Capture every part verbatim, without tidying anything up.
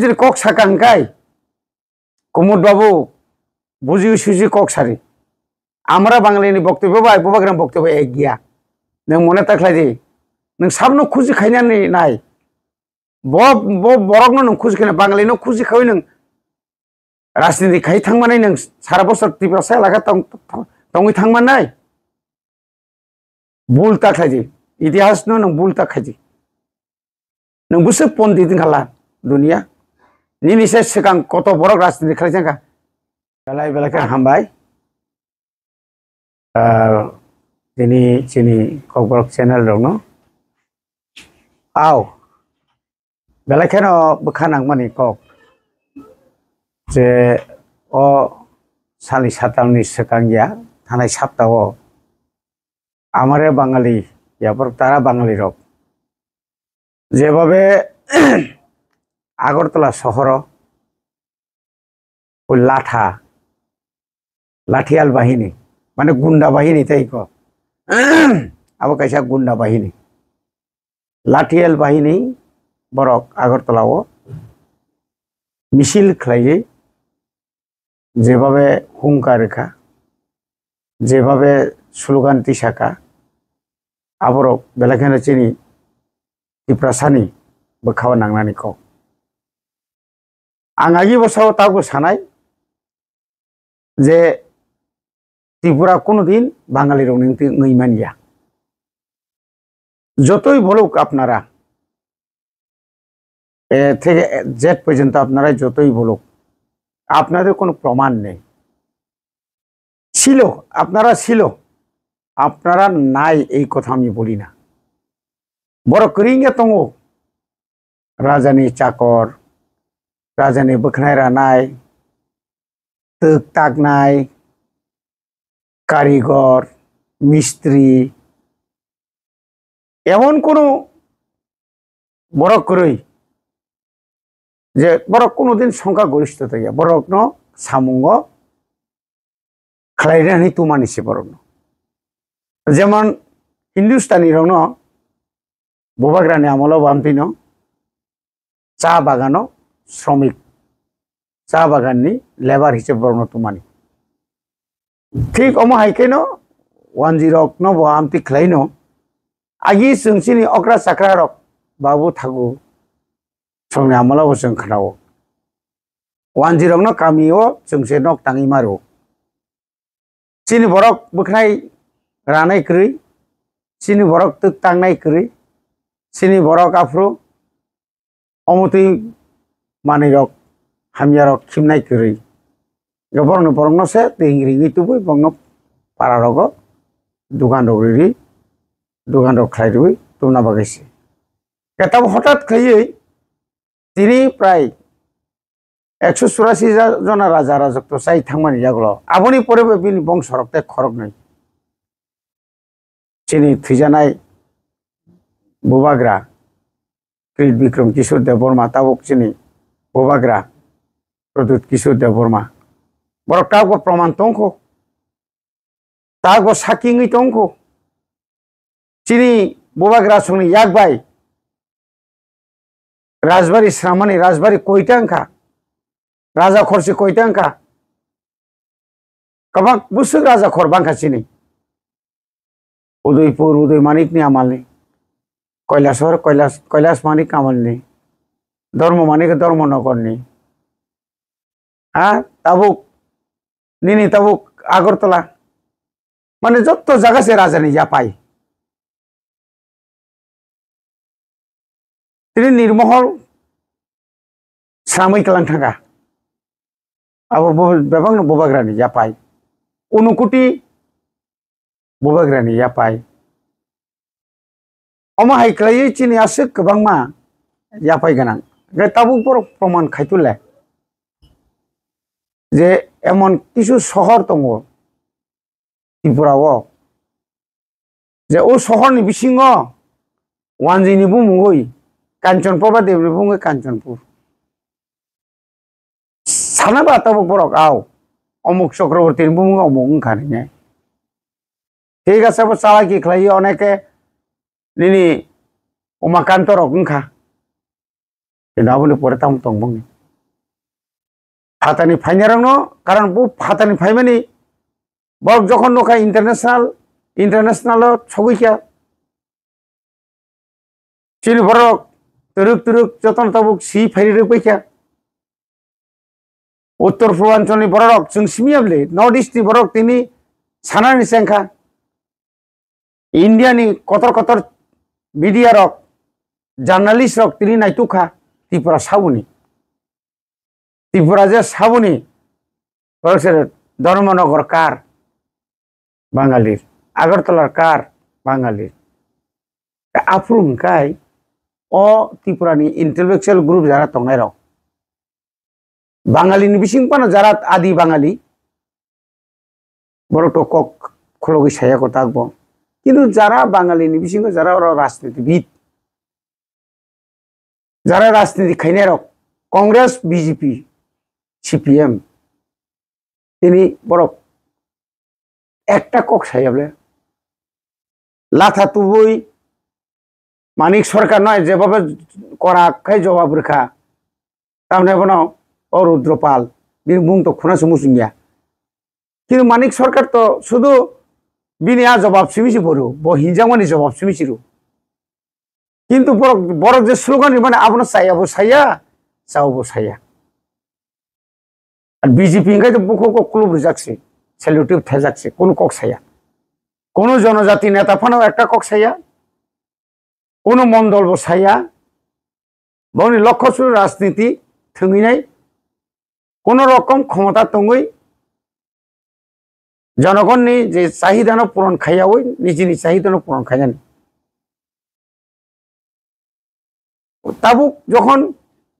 Jini kok sakang kai. Kumud babu, buji suji kok sari. Amra Bangali ni boktobyo bai Bubagra ni boktobyo ek giya. Nwng mone ta khlai di. Nwng sabno khuji khainani nai. Bo, bo borokno nwng khuji khaina, Bangali no khuji khawi nwng rajniti khai thangmani nwng sara bosor Tiprasa elaka tong-, tongwi thangmanai. Bul ta khlai di. Itihas no nwng bul ta khlai di. Nwng bwswk pondit wngkha la dunia. Nini se swkang koto borok rajniti khlai jangkha. Belai belai khe hambai. Ah, tini chini Kokborok channel rokno. Au. Belai kheno bwkha nangmani kok. Je o sani satalni swkang ya, thanai saptao. Amare Bangali, yapor tara Bangali rok. Jebabe Agartala sohoro, o latha, lathiyal bahini, mane gunda bahini tei ko. Abo kaisa gunda bahini. Lathiyal bahini borok Agartala o misil khlaiwi jebabe hungka rwkha, jebabe slogan tisaka, aborok belai kheno chini Tiprasani bwkhao nangnani kok. Ang agi bwsao tabuk sanai je Tripura kunudin Bangali rokni wngwi manya. Jotoi boluk apnara, এ থেকে জেড পর্যন্ত আপনারা যতই বলুক, আপনাদের কোনো প্রমাণ নেই। ছিল, আপনারা ছিল, আপনারা নাই, এই কথা আমি বলি না। Borok kwrwi wngya tongo, rajani chakor, rajani bwkhnai ranai, twk taknai, karigor, mistri, emon kono borok kwrwi je borok kono din songkha goristho tongya, borokno samungo khlairani tumani se borokno. Jemon Hindustani rokno Bubagrani amolo bo amtwino cha bagano sromik, cha baganni labour hisabe borokno tumani. Thik omo hai kheno wanjwi rokno bo amtwi khlaino. Agi chwng chini okra chakra rok babu thago songni amolo bo chwng khnao. Wanjwi rokno kamio chwng se nok tangwi maro. Chini borok bwkhnai ranai kwrwi, chini borok twk tangnai kwrwi, chini borok aphuru omotwi manwi rok hamya rok khimnai kwrwi. Borokno borokno se twi ringwi tubui borokno para rogo dugan rok riri, dugan rok khlai rwi tubuna bagwi se. Khe tabuk hotat khaiwi tini prai ekso churasi ja-, jona raja rajotw chai thangmani yagulo. Aboni pore bo bini bongso rok tei khoroknwi. Chini thwijanai Bubagra Kirit Bikram Kishore Debbarma, tabuk chini Bubagra Pradyut Kishore Debbarma. Borok tabuk bo proman tongkho. Tabuk bo sakingwi tongkho. Chini Bubagra songni yak bai Rajbari sramani, Rajbari koita wngkha, Raja Khorsi koita wngkha, kwbang bwswk Raja Khor bangkha chini. Udaipur, Udai Manikni amalni, Kailasor, Kailas, Kailas Manik amalni, Dharma Manik, Dharma Nagarni. Ha, tabuk, nini tabuk Agartala. Mane jotto jaga se rajani yapai. Tini nirmohol sramwi kwlang thangkha. Abo bo bebakno Bubagrani yapai. Unukuti Bubagrani yapai. Omo hai khlaiwi chini aswk kwbangma yapai gwnang. Hwnkhe tabuk borok proman khaitule je emon kisu sohor tongo Tripura o, je o sohorni bisingo wanjwini bumungwi Kanchanpur ba Debrani bumungwi Kanchanpur. Sana ba tabuk borok, au, omuk Chakrabortini bumung omuk wngkha nini. Thik ase, bo chalaki khlaiwi oneke nini Umakanto rok wngkha. Kintu aboni pore tamo tong bongni. Phatani phainairokno, karon bo phatani phaimani, borok jokhon nokha international, international o sogwi kha. Chini borok twrwk twrwk jotono tabuk si phairi rwk bai kha. Uttor purbancholni bororok chwng simi ya bwle, North East ni borok tini sanani chengkha. India ni kotor kotor media rok, journalist rok tini naituk kha Tripura saboni. Tripura je saboni, borok se Dharmanagar kar Bangalir, Agartala kar Bangalir. Aphuru hwnkhe o Tripura ni intellectual group jara tongnai rok, Bangali ni bising phano jara adi Bangali, borok to kok khologwi saya ko takbo. Kintu jara Bangali ni bisingo jara oro rajnitibid, jara rajniti khainai rok, Congress, B J P, C P M, tini borok ekta kok saya bole. Latha tubui Manik Sarkar no jebabe kora khai jawab rwkha. Tamni bono o Rudropal, bini mung to khuna se muchung ya. Kintu Manik Sarkar to sudu bini a jawab simi si boru, bo hinjakmani jawab simi si ru. Kintu borok, borok je slogan rimani abono chaya bo saya, chao bo saya. Ar B J P hwnkhe to bukhuk kok kulub rijak se, salute thajak se, kunu kok saya. Kunu jonojati neta phano ekta kok saya, kunu mondol bo saya, boni lokho su rajniti thwngwi nai, kunu rokom khomota tongwi jonogonni je chahidano puron khaiyawi nijini chahidano puron khainani. Tabuk jokhon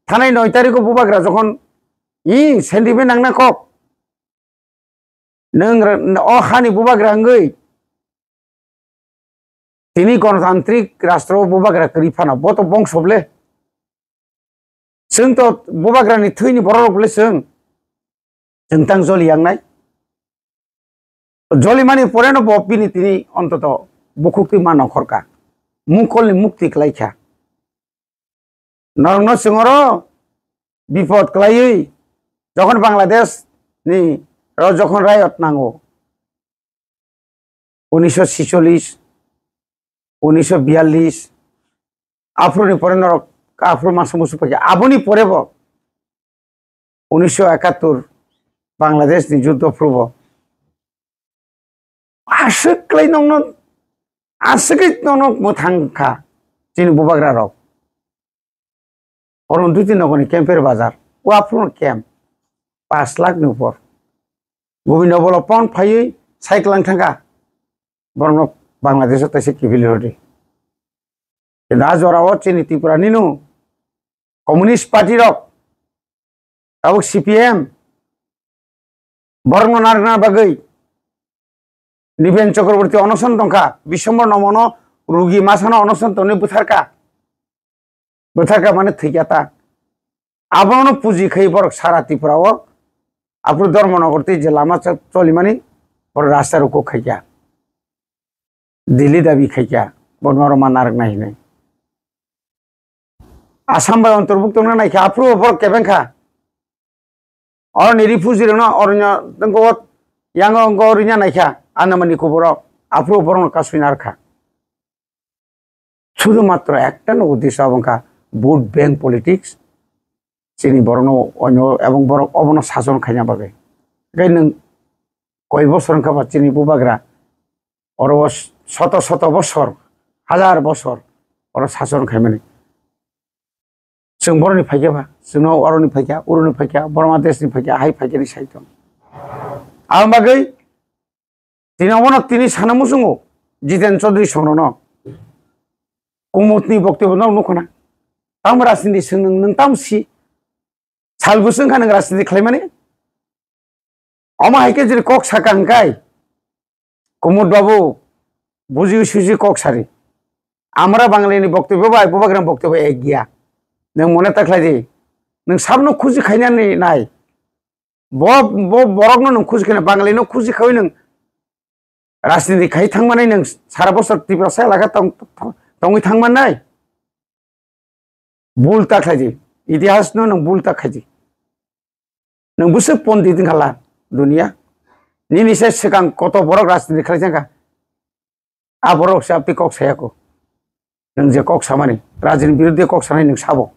thanai noi tarikh o bubagra jokhon i sentiment nangna kok, nwng ra-, o hani bubagra wngwi tini gonotantrik rastro o bubagra kwrwi phano bo to bongso ble. Chwng to bubagrani thwini borok rok ble chwng. Chwng tang joli yangnai. Jolimani poreno bo bini tini ontoto bukhuk twi ma nongkhorkha. Mukolni mukti klaikha. Norokno chwng oro bipod klaiwi jokhon Bangladesh ni ro jokhon riot nango, unisho sicholish, unisho biyallish, aphuruni pore norok aphuru masa musu paikha. Aboni pore bo unisho ekattur Bangladesh ni juddo phuru bo aswk klai nokno, aswkgwi nokno mwthang kha chini bubagra rok. Oro dui tin nokni camper bazar, o aphuru camp, pash lakh ni upor. Gobindo bolo pon phaiwi cycle lang thangkha, borokno Bangladesh o taisa kiphilwi rwdi. Kintu a jorao chini Tripura nino Communist Party rok, tabuk C P M, borokno narwkna bagwi Nipen Chakraborty onoson tongkha, Biswambor Nomono rugi masano onoson tongwi bwtharkha. Bwtharkha mane thwikya ta. Abono puji khai borok sara Tripura o, aphuru Dharmanagar tei je lama cha-, cholimani borok rasta rokok khaikha. Delhi dabi khaikha, bo norok ma narwknai hinwi. Assam bai ontorbukto wngna naikha, aphuru borok kebengkha. Oroni refugee rokno oroni tongko yango wngko rwna naikha, Andamanni kuburo, aphuru borokno kasui narwkha. Sudhumatro ekta no uddesho abo wngkha vote bank politics. Chini borokno onyo ebong borok obono sason khaina bagwi. Tei nwng koi bosor wngkha ba chini bubagra oro o soto soto bosor, hazar bosor oro sason khaimani. Chwng boroni phaikha ba, chwngno oroni phaikha, uroni phaikha, Borma deshni phaikha, hai phaikha ni sai tong. Aboni bagwi tini obono tini sana muchungo Jiten Chaudhary songno no. Kumutni boktobyo no nukho na. Tamo rajniti chwng nwng, nwng tamo si? Sal bwswk wngkha nwng rajniti khlaimani? Omo hai khe jiri kok saka hwnkhe, Kumut babu, buji suji kok sari. Amra Bangalini boktobyo bai bubagrani boktobyo ek giya. Nwng mone ta khlai di. Nwng sabno khuji khainani nai. Bo, bo borokno nwng khuji khaina, Bangalino khuji khawi nwng rajniti khai thangmani nwng sara bosor Tiprasa elaka tong-, tong-, tongwi thangmannai. Bul ta khlai di. Itihas no nwng bul ta khaidi. Nwng bwswk pondit wngkha la duniya. Nini se swkang koto borok rajniti khlai jangkha. A borok se abtwi kok sayako. Nwng je kok samani, rajini biruddhe kok sanai nwng sabo.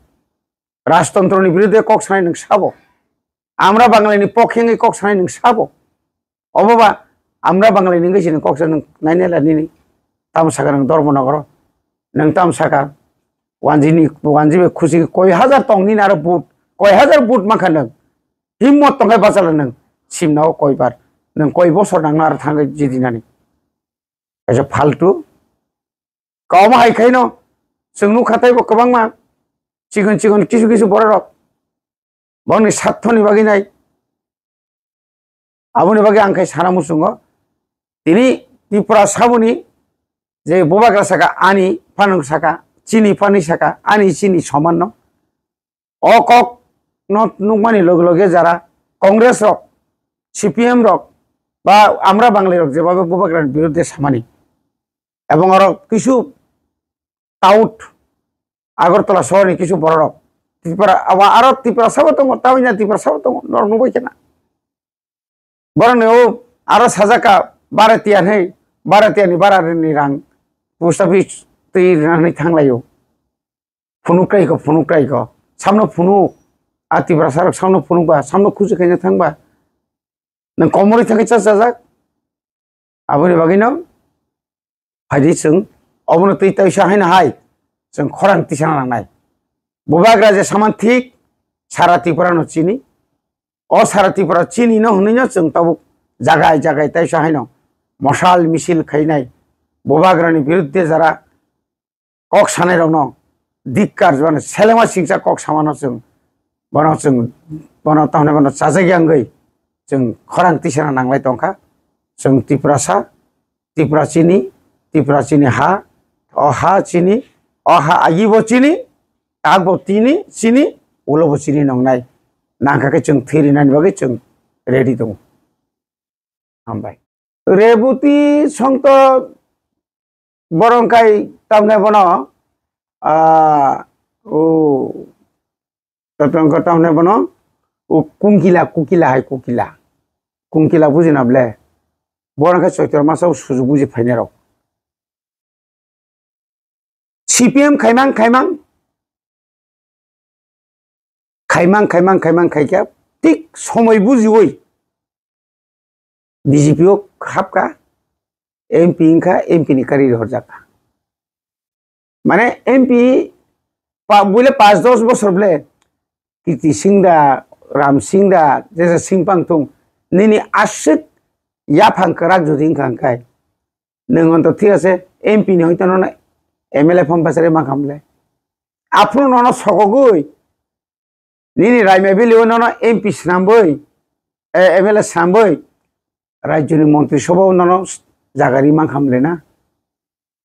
Rajtontroni biruddhe kok sanai nwng sabo. Amra Banglini pokhe wngwi kok sanai nwng sabo. Obo ba Amra Banglini wngwi se nwng kok sa nwng nainai la nini. Tamo saka nwng Dharmanagar o. Nwng tamo saka wanjini, wanji bai khusi koi hajar tong nini aro vote, koi hajar vote mankha nwng. Himmot tongkhe bachala nwng simna o koi bar. Nwng koi bosor nangna aro thangwi jidinani. Kaisa faltu. Kauma hai khaino chwng nukha taibo kwbangma chikon chikon kisu kisu bororok bongni sathoni bagwi nai. Aboni bagwi ang khai sana muchungo. Tini Tripura saboni je bubagra saka ani phano saka, chini phani saka, ani chini somanno. O kok no nukmani loge loge jara Congress rok, C P M rok ba Amra Banglai rok jebabe bubagrani biruddhe samani. Ebong oro kisu tout Agartala sohorni kisu bororok Tripura, abo aro Tripura sabo tongo, tamina Tripura sabo tongo, norok nukbai khena. Borokni o aro sajaka Bharatiya hinwi, Bharatiya ni Bharatiya ni rang post office twi rinani thanglaio. Phunuk krai kho, phunuk krai kho. Samno phunuk. A Tiprasa rok samno phunuk ba, samno khusi khaina thang ba. Nwng komorwi thangwi cha chajak. Aboni bagwi no phaidi chwng obono twi taisa haino hai chwng khorang tisana nangnai. Bubagra je saman thik sara Tripura no chini. O sara Tripura chini no hwnwi no chwng tabuk jagai jagai taisa haino mosal misil khainai. Bubagrani biruddhe jara kok sanai rokno dikkar, mane selengma singcha kok samano chwng, bono chwng, bono tamni bono chajak ya wngwi chwng khorang tisana nanglai tongkha. Chwng Tiprasa, Tipra chini, Tipra chini ha, o ha chini, o ha agibo chini, takbo tini chini, ulobo chini nongnai. Nangkha khe chwng thwi rinani bagwi chwng ready tongo. Hambai. Reboti songto borong kai tamne bono, ah, o, tato wngkha tamne bono, o, kungkila, kukila hai kukila. Kungkila buji na ble? Borong kai Choitro masa o suju buji phainai rok. C P M khaimang, khaimang, khaimang, khaimang, khaimang khaikha, thik somoi bujiwi B J P o hapkha, M P wngkha, M P ni kari rihorjakha. Mane M P pa-, buile panch dos bosor ble, Kirti Singh da, Ram Singh da, jesa Singh pang thung, nini aswk yaphang kwrak jodi wngkha hwnkhe, nwng onto thik ase, M P ni hoito nono M L A form bachari mankha mle. Aphuru nono sokogwi, nini Raima Valley o nono M P swnambwi, eh, M L A swnambwi, rajyoni montri sobha o nono jaga ri mankha mle na.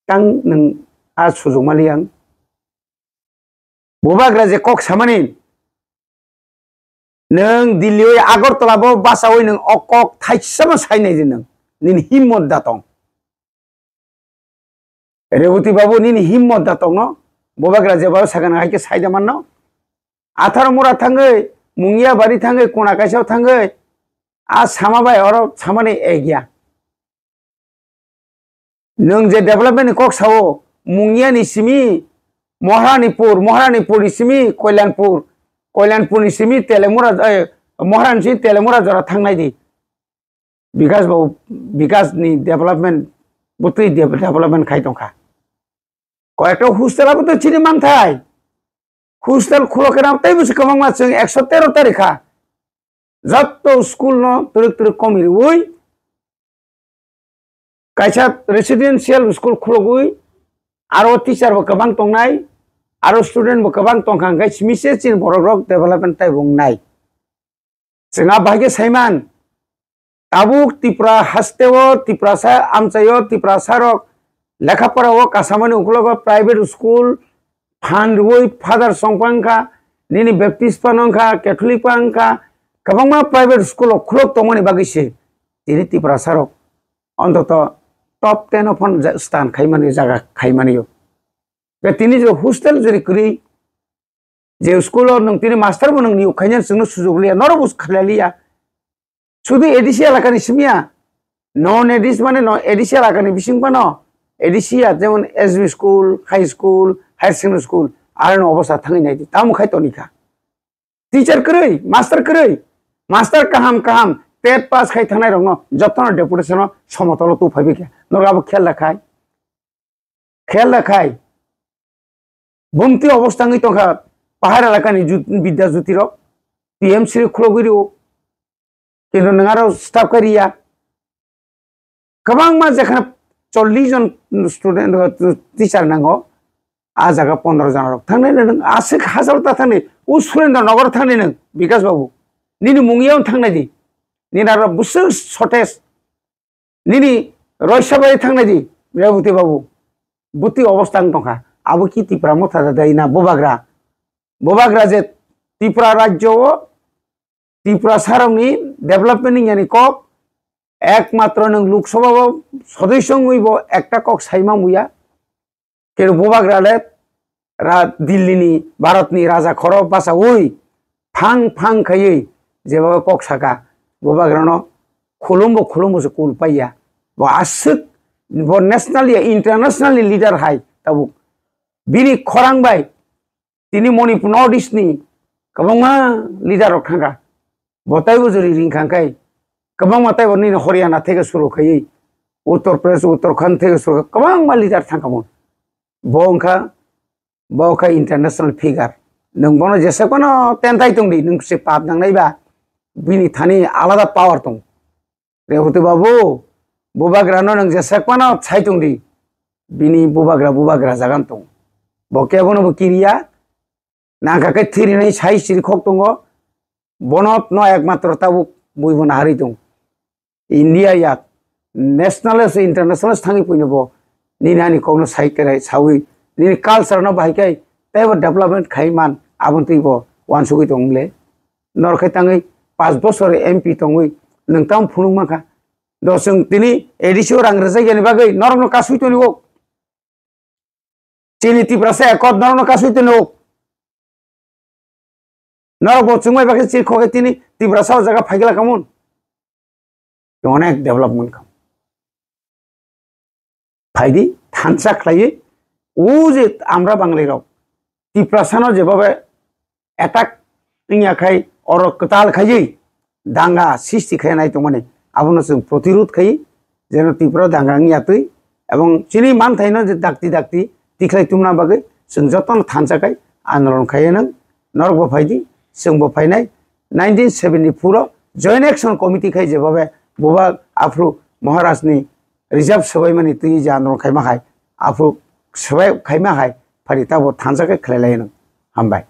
Tang nwng a sujok mali ang. Bubagra je kok samani, nwng Delhi oi Agartala bo bachaui nwng o kok thaisama sai nai di nwng, nini himmot da tong. Reboti babu nini himmot da tongno, bubagra je babu sakha nang hai khe sai da manno. Atharo mura thangwi, Mungia bari thangwi, kona kaisa thangwi, a sama bai oro samani egya. Nwng je development ni kok sao, Mungia ni simi Moharanipur, Moharanipur ni simi Koilanpur, Koilanpur ni simi Telemura, eh, Moharan simi Telemura jora thangnai di. Bikas bo, Bikas ni development, butwi de-, development khai tongkha. Koyekta hostel abo to chini manthai. Hostel khulo khe tei bwswk kwbangma chwng ekso tero tarikha. Jotto school no twrwk twrwk komi rwui, kaisa residential school khulogwi, aro teacher bo kwbang tongnai, aro student bo kwbang tongkha, hwnkhe simi se chini borok rok development taibo wngnai. Chwng a bahai khe saiman, tabuk Tripura haste o, Tiprasa amchai o, Tiprasa rok lekha pora o kasamani ukologo private school, phan rwui father songpa wngkha, nini Baptist phano wngkha, Catholic phano wngkha, kwbangma private school o khulok tongmani bagwi se tini Tiprasa rok ontoto top ten o phano ja-, stand khaimani, jaga khaimani o. Tei tini je hostel jeri kwrwi Je school o nwng tini master bo nwng niyok khainani chwngno sujok liya, norok bo khlai liya. Sudu A D C elakani simiya, non A D C mane no A D C elakani bising phano, A D C ya jemon S B school, high school, higher secondary school, aroni obostha thangwi naidi, tamo khai tonikha. Teacher kwrwi, master kwrwi, master kaham kaham, tet pass khai thangnai rokno jotono deputation o somotolo tu phaibai khe, norok abo khel da khai. Khel da khai. Bumti obostha wngwi tongkha pahar elakani ju-, Bidya Jyoti rok, P M C khulogwi rio. Kintu nwng aro staff kariya. Kwbangma jekhana chollish jon student, teacher nango, a jaga pondro jon rok thangnai nwng aswk hajalo ta thangnai, u Surendra Nagar thangnai nwng, Bikash Babu. Nini mung yaun thangnai di. Nini aro bwswk shortage. Nini Roisabari thangnai di, Reboti Babu. Buti obostha wng tongkha. Abo ki Tipra Motha da dai na Bubagra? Bubagra je Tripura rajyo o Tripura sarokni development ni yani kok, ekmatro nwng Lok Sabha o sodosyo wngwi bo ekta kok sai ma muya. Khe Bubagra le ra Delhi ni Bharat ni raja khoro bachaui phang phang khaiwi jeba kok saka, Bubagra no khulumbo khulumbo se kul paiya. Bo aswk bo national ya international ni leader hai tabuk. Bini khorang bai tini Manipur North East ni kwbangma leader rok thangkha. Bo taibo jori ring khang khai kwbangma taibo nini Haryana theke suru khaiwi, Uttar Pradesh, Uttarakhand theke suru kwbangma leader thangkha mo. Bo wngkha, bo wngkha international figure. Nwng bono jesa kono tentai tongdi, nwng se pap nangnai ba bini thani alada power tong. Reboti Babu, Bubagra no nwng jesa kono sai tongdi, bini Bubagra, Bubagra jagan tong. Bo kebono bo kiriya, nangkha khe thirinai sai siri khok tongo, bono no ekmatro tabuk bui bo naharwi tong. India ya national se international thangwi puino bo nini ani kokno sai kerai sawi nini culture no bahai kai teibo development khai man aboni twi bo wansugwi tong le. Nor khai tangwi panch bosor M P tongwi nwng tamo phunuk mankha. Do chwng tini A D C o rang rwjak yani bagwi norokno kasui toni o. Chini Tiprasa Accord norokno kasui toni o. Norok bo chwngbai bagwi chirkhok khe tini Tiprasa o jaga phaigla kamun. Onek development kam. Phaidi thansa khlaiwi o je amra Banglai rok Tiprasa no jebhabe attack wngya khai oro kwtal khaiwi danga sisti khai nai tongmani abono chwng protirod khai jeno Tripura danga wngya twi ebong chini manthaino je dakti dakti tikhlai tumna bagwi chwng jotono thansa khai andolon khai nang norok bo phaidi chwng bo phainai nineteen seventy-four o Joint Action Committee khai jebhabe Buba Aphru Maharaj ni reserve swbaimani twi je andolon khaima hai aphru swbai khaima hai phari tabo thansa khai khlai lai nang hambai.